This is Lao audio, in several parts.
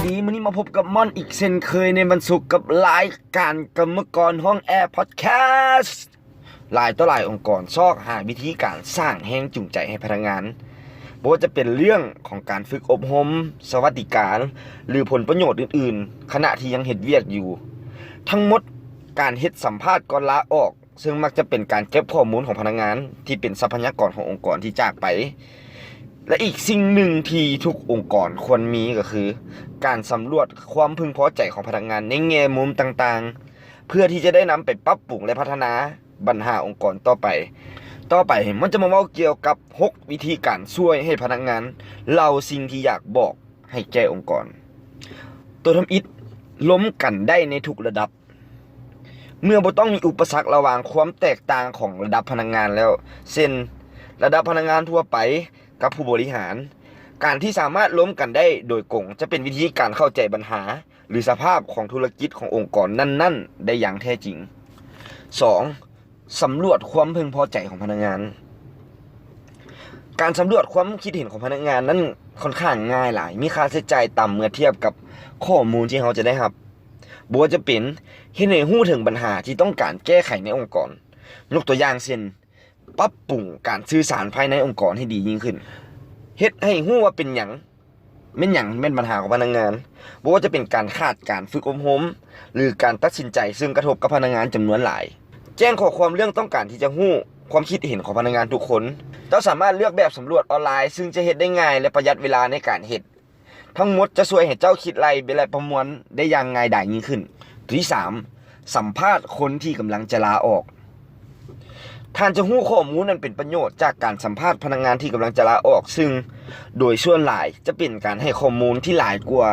ມື້ນີ້ມາພົບກັບມ່ອນອີກເຊັ່ນເຄີຍໃນວັນສຸກ ກັບລາຍການກຳມະກອນຫ້ອງແອ Podcast. ຫຼາຍຕໍ່ຫຼາຍອົງກອນຊອກຫາວິທີການສ້າງແຮງຈູງໃຈໃຫ້ພະນັກງານ, ບໍ່ວ່າຈະເປັນເລື່ອງຂອງການຝຶກອົບຮົມ, ສະຫວັດດີການ ຫຼື ຜົນປະໂຫຍດອື່ນໆ ຂະນະທີ່ຍັງເຮັດວຽກຢູ່. ທັງໝົດການເຮັດສຳພາດກ່ອນລາອອກ, ເຊິ່ງມັກຈະເປັນການເກັບຂໍ້ມູນຂອງພະນັກງານທີ່ເປັນຊັບພະຍາກອນຂອງອົງກອນທີ່ຈາກໄປ. ແລະ ອີກສິ່ງໜຶ່ງທີ່ທຸກອົງກອນຄວນມີກໍຄື ການສຳຫຼວດຄວາມເພິ່ງພໍໃຈຂອງພະນັກງານໃນແງ່ມຸມຕ່າງໆ ເພື່ອທີ່ຈະໄດ້ນຳໄປປັບປຸງ ແລະ ພັດທະນາບັນຫາອົງກອນຕໍ່ໄປ. ຕໍ່ໄປມັນຈະມາເວົ້າກ່ຽວກັບຫົກວິທີການຊ່ວຍໃຫ້ພະນັກງານເລົ່າສິ່ງທີ່ຢາກບອກໃຫ້ແກ່ອົງກອນ. ຕົວທຳອິດ, ລົມກັນໄດ້ໃນທຸກລະດັບ. ເມື່ອບໍ່ຕ້ອງມີອຸປະສັກລະຫວ່າງຄວາມແຕກຕ່າງຂອງລະດັບພະນັກງານແລ້ວ, ເຊັ່ນ ລະດັບພະນັກງານທົ່ວໄປກັບຜູ້ບໍລິຫານ, ການທີ່ສາມາດລົມກັນໄດ້ໂດຍກົງຈະເປັນວິທີການເຂົ້າໃຈບັນຫາ ຫຼື ສະພາບຂອງທຸລະກິດຂອງອົງກອນນັ້ນໆໄດ້ຢ່າງແທ້ຈິງ. ສອງ, ສຳຫຼວດຄວາມເພິ່ງພໍໃຈຂອງພະນັກງານ. ການສຳຫຼວດຄວາມຄິດເຫັນຂອງພະນັກງານນັ້ນຂ້ອນຂ້າງງ່າຍຫຼາຍ, ມີຄ່າໃຊ້ຈ່າຍຕ່ຳເມື່ອທຽບກັບຂໍ້ມູນທີ່ເຮົາຈະໄດ້ຮັບ. ບໍ່ວ່າຈະເປັນເຮັດໃຫ້ຮູ້ເຖິງບັນຫາທີ່ຕ້ອງການແກ້ໄຂໃນອົງກອນ, ຍົກຕົວຢ່າງເຊັ່ນ ປັບປຸງການສື່ສານພາຍໃນອົງກອນໃຫ້ດີຍິ່ງຂຶ້ນ, ເຮັດໃຫ້ຮູ້ວ່າເປັນຫຍັງ ແມ່ນຫຍັງແມ່ນບັນຫາຂອງພະນັກງານ, ບໍ່ວ່າຈະເປັນການຂາດການຝຶກອົບຮົມ ຫຼື ການຕັດສິນໃຈເຊິ່ງກະທົບກັບພະນັກງານຈຳນວນຫຼາຍ. ແຈ້ງຂໍ້ຄວາມເລື່ອງຕ້ອງການທີ່ຈະຮູ້ຄວາມຄິດເຫັນຂອງພະນັກງານທຸກຄົນ. ເຈົ້າສາມາດເລືອກແບບສຳຫຼວດອອນລາຍ ເຊິ່ງຈະເຮັດໄດ້ງ່າຍ ແລະ ປະຢັດເວລາໃນການເຮັດ. ທັງໝົດຈະຊ່ວຍໃຫ້ເຈົ້າຄິດໄລ່ ແລະ ປະມວນໄດ້ຢ່າງງ່າຍດາຍຍິ່ງຂຶ້ນ. ຕົວທີສາມ, ສຳພາດຄົນທີ່ກຳລັງຈະລາອອກ. ທ່ານຈະຮູ້ຂໍ້ມູນອັນເປັນປະໂຫຍດຈາກການສຳພາດພະນັກງານທີ່ກຳລັງຈະລາອອກ, ເຊິ່ງໂດຍສ່ວນຫຼາຍຈະເປັນການໃຫ້ຂໍ້ມູນທີ່ຫຼາຍກວ່າ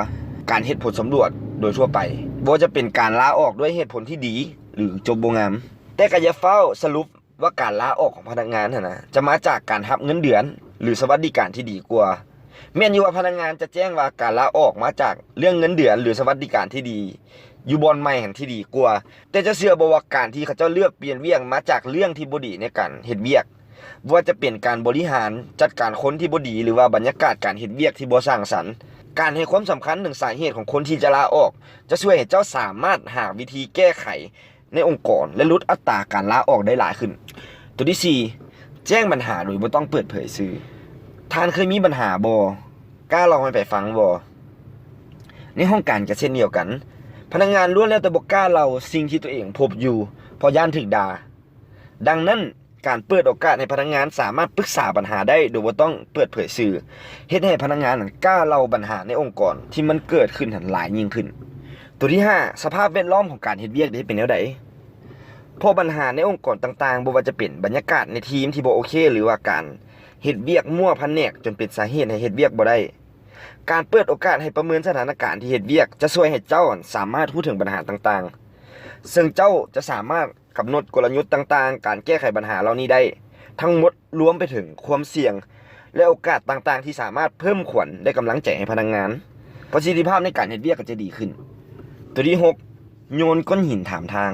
ການເຮັດຜົນສຳຫຼວດໂດຍທົ່ວໄປ, ບໍ່ວ່າຈະເປັນການລາອອກດ້ວຍເຫດຜົນທີ່ດີ ຫຼື ຈົບບໍ່ງາມ. ແຕ່ກໍຢ່າຟ້າວສະຫຼຸບ ວ່າການລາອອກຂອງພະນັກງານຫັ້ນນະ ຈະມາຈາກການຮັບເງິນເດືອນ ຫຼື ສະຫວັດດີການທີ່ດີກວ່າ. ແມ່ນຢູ່ວ່າພະນັກງານຈະແຈ້ງວ່າການລາອອກມາຈາກເລື່ອງເງິນເດືອນ ຫຼື ສະຫວັດດີການທີ່ດີ ຢູ່ບ່ອນໃໝ່ຫັ້ນທີ່ດີກວ່າ, ແຕ່ເຈົ້າເຊື່ອບໍ່ວ່າການທີ່ເຂົາເຈົ້າເລືອກປ່ຽນວຽກມາຈາກເລື່ອງທີ່ບໍ່ດີໃນການເຮັດວຽກ, ບໍ່ວ່າຈະເປັນການບໍລິຫານຈັດການຄົນທີ່ບໍ່ດີ ຫຼືວ່າບັນຍາກາດການເຮັດວຽກທີ່ບໍ່ສ້າງສັນ, ການໃຫ້ຄວາມສຳຄັນເຖິງສາເຫດຂອງຄົນທີ່ຈະລາອອກ ຈະຊ່ວຍໃຫ້ເຈົ້າສາມາດຫາວິທີແກ້ໄຂ ໃນອົງກອນ ແລະ ຫຼຸດອັດຕາການລາອອກໄດ້ຫຼາຍຂຶ້ນ. ຕົວທີສີ່, ແຈ້ງບັນຫາໂດຍບໍ່ຕ້ອງເປີດເຜີຍຊື່. ທ່ານເຄີຍມີບັນຫາບໍ່? ກ້າເລົ່າໃຫ້ໃຜຟັງບໍ່? ໃນຫ້ອງການກໍເຊັ່ນດຽວກັນ, ພະນັກງານລ້ວນແລ້ວແຕ່ບໍ່ກ້າເລົ່າສິ່ງທີ່ຕົວເອງພົບຢູ່ ເພາະຢ້ານຖືກດ່າ. ດັ່ງນັ້ນ, ການເປີດໂອກາດໃຫ້ພະນັກງານສາມາດປຶກສາບັນຫາໄດ້ໂດຍບໍ່ຕ້ອງເປີດເຜີຍຊື່ ເຮັດໃຫ້ພະນັກງານນັ້ນກ້າເລົ່າບັນຫາໃນອົງກອນທີ່ມັນເກີດຂຶ້ນຫັ້ນຫຼາຍຍິ່ງຂຶ້ນ. ຕົວທີຫ້າ, ສະພາບແວດລ້ອມຂອງການເຮັດວຽກເດ ເປັນແນວໃດ? ເພາະບັນຫາໃນອົງກອນຕ່າງໆ, ບໍ່ວ່າຈະເປັນບັນຍາກາດໃນທີມທີ່ບໍ່ໂອເຄ ຫຼືວ່າການເຮັດວຽກມົ້ວພະແນກຈົນເປັນສາເຫດໃຫ້ເຮັດວຽກບໍ່ໄດ້. ການເປີດໂອກາດໃຫ້ປະເມີນສະຖານະການທີ່ເຮັດວຽກ ຈະຊ່ວຍໃຫ້ເຈົ້າສາມາດຮູ້ເຖິງບັນຫາຕ່າງໆ, ເຊິ່ງເຈົ້າຈະສາມາດ ກຳນົດກົນລະຍຸດຕ່າງໆ, ການແກ້ໄຂບັນຫາເຫຼົ່ານີ້ໄດ້ ທັງໝົດລວມໄປເຖິງຄວາມສ່ຽງ ແລະ ໂອກາດຕ່າງໆ ທີ່ສາມາດເພີ່ມຂວັນ ແລະ ກຳລັງໃຈໃຫ້ພະນັກງານ, ປະສິດທິພາບໃນການເຮັດວຽກກໍຈະດີຂຶ້ນ. ຕົວທີຫົກ, ໂຍນກ້ອນຫີນຖາມທາງ.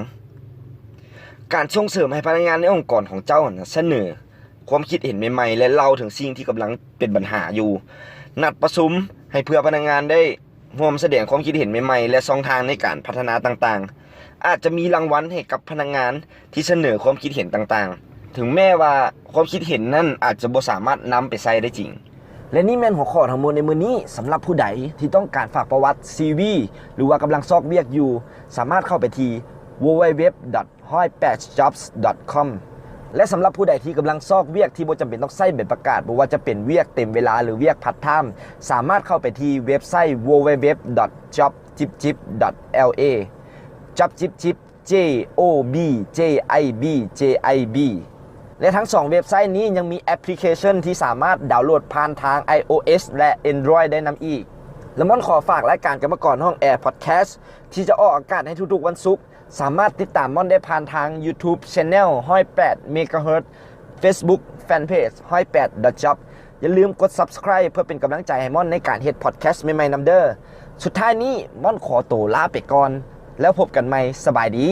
ການສົ່ງເສີມໃຫ້ພະນັກງານໃນອົງກອນຂອງເຈົ້າຫັ້ນນະ ສະເໜີຄວາມຄິດເຫັນໃໝ່ໆ ແລະ ເລົ່າເຖິງສິ່ງທີ່ກຳລັງເປັນບັນຫາຢູ່. ນັດປະຊຸມໃຫ້ເພື່ອພະນັກງານໄດ້ ຮ່ວມສະແດງຄວາມຄິດເຫັນໃໝ່ໆ ແລະ ຊ່ອງທາງໃນການພັດທະນາຕ່າງໆ. ອາດຈະມີລາງວັນໃຫ້ກັບພະນັກງານທີ່ສະເໜີຄວາມຄິດເຫັນຕ່າງໆ, ເຖິງແມ້ວ່າຄວາມຄິດເຫັນນັ້ນອາດຈະບໍ່ສາມາດນຳໄປໃຊ້ໄດ້ຈິງ. ແລະ ນີ້ແມ່ນຫົວຂໍ້ທັງໝົດໃນມື້ນີ້. ສຳລັບຜູ້ໃດທີ່ຕ້ອງການຝາກປະຫວັດ ຊີວີ ຫຼືວ່າກຳລັງຊອກວຽກຢູ່, ສາມາດເຂົ້າໄປທີ່ ดับเบิลยู ดับเบิลยู ดับเบิลยู ດອດ ໜຶ່ງແປດ jobs ດອດ com ແລະ ສຳລັບຜູ້ໃດທີ່ກຳລັງຊອກວຽກທີ່ບໍ່ຈຳເປັນຕ້ອງໃຊ້ໃບປະກາດ, ບໍ່ວ່າຈະເປັນວຽກເຕັມເວລາ ຫຼື ວຽກພາດທາມ, ສາມາດເຂົ້າໄປທີ່ເວັບໄຊ ดัບເບິນຢູ ດັບເບິນຢູ ດັບເບິນຢູ ດັບເບິນຢູ ດອດ ຈັອບ ຈິບຈິບ ດອດ ແອລເອ ຈັອບ ຈິບຈິບ ເຈ ໂອ ບີ ເຈ ໄອ ບີ ເຈ ໄອ ບີ ແລະ ທັງສອງເວັບໄຊນີ້ຍັງມີແອັບພລິເຄຊັນທີ່ສາມາດດາວໂຫຼດຜ່ານທາງ ໄອໂອເອັສ ແລະ ແອນດຣອຍ ໄດ້ນຳອີກ. ລະມ່ອນຂໍຝາກລາຍການກຳມະກອນຫ້ອງແອ Podcast ທີ່ຈະອອກອາກາດໃນທຸກໆວັນສຸກ. ສາມາດຕິດຕາມມ່ອນໄດ້ຜ່ານທາງ YouTube Channel ໜຶ່ງແປດ Megahertz, Facebook Fanpage ໜຶ່ງແປດ The Job. ຢ່າລືມກົດ Subscribe ເພື່ອເປັນກຳລັງໃຈໃຫ້ມ່ອນໃນການເຮັດ Podcast ໃໝ່ໆນຳເດີ້. ສຸດທ້າຍນີ້ ມ່ອນຂໍໂຕລາໄປກ່ອນ, ແລ້ວພົບກັນໃໝ່. ສະບາຍດີ.